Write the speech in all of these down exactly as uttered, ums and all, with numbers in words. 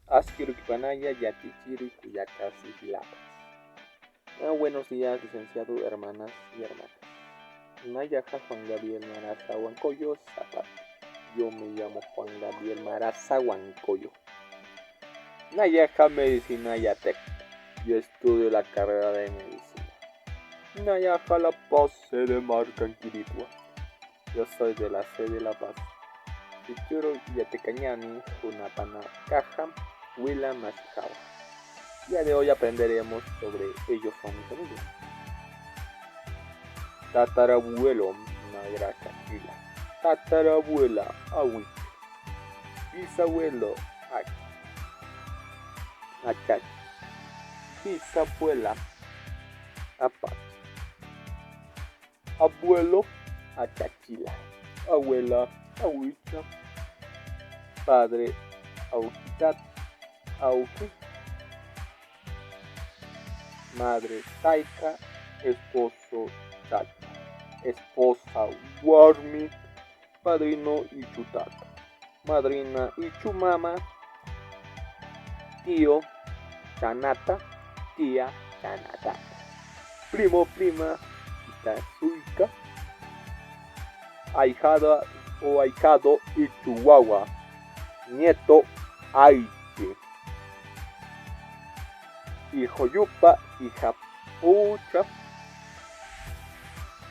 Aski urkipanaya yatichiri kullakas y jilakas. Ah, buenos días, licenciado, hermanas y hermanas. Nayaxa Juan Gabriel Maraza Huancoyo, Zapata. Yo me llamo Juan Gabriel Maraza Huancoyo. Nayaxa medicina yatek. Yo estudio la carrera de medicina. Nayaxa La Paz, sede marca Quirigua. Yo soy de la sede La Paz. Sichuru yatekañani junapanakaxa wila masijawa. Día de hoy aprenderemos sobre ellos son mi familia. Tatarabuelo, nayaxa kachila. Tatarabuela, awi. Bisabuelo, aki. Akach. Bisabuela, apa. Abuelo, akachila. Abuela, awicha. Padre, aukitat, auki. Madre, tayka. Esposo, tata. Esposa, warmi. Padrino, ichutata. Madrina, ichumama. Tío, chanata. Tía, chanatata. Primo, prima, itasuyka. Ahijada o ahijado, ichuwawa. Nieto, aichi. Hijo, yupa, hija, pucha.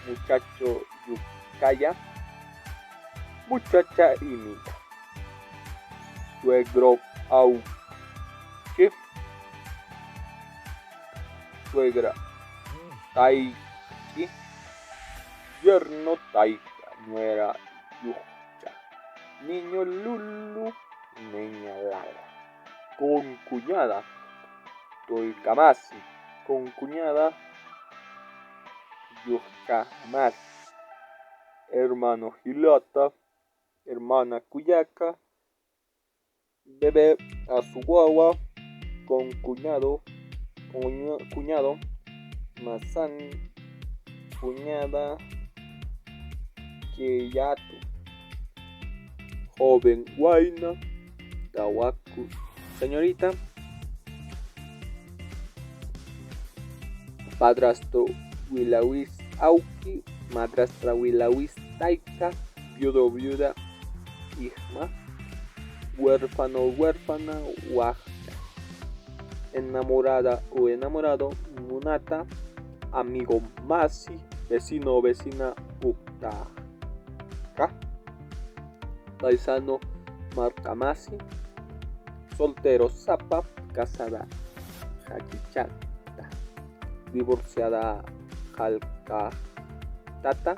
Muchacho, yukaya. Muchacha, imita. Suegro, auki. Suegra, tayki. Yerno, tayka. Nuera, yuxcha. Niño, lulu. Niña, lala. Concuñada, taykamasi. Concuñada, yuxchamasi. Hermano, jilata. Hermana, kullaka. Bebé, asuwawa. Concuñado, cuña-, cuñado. Masani, cuñada, kiyatu. Joven, wayna, tawaku. Señorita. Padrastro, wilawis, awki. Madrastra, wilawis, tayka. Viudo, viuda, ijma. Huérfano, huérfana, waxcha. Enamorada o enamorado, munata. Amigo, masi. Vecino o vecina, uktaka. Paisano, markamasi. Soltero, sapa. Casada, jakichata. Divorciada, jalkatata.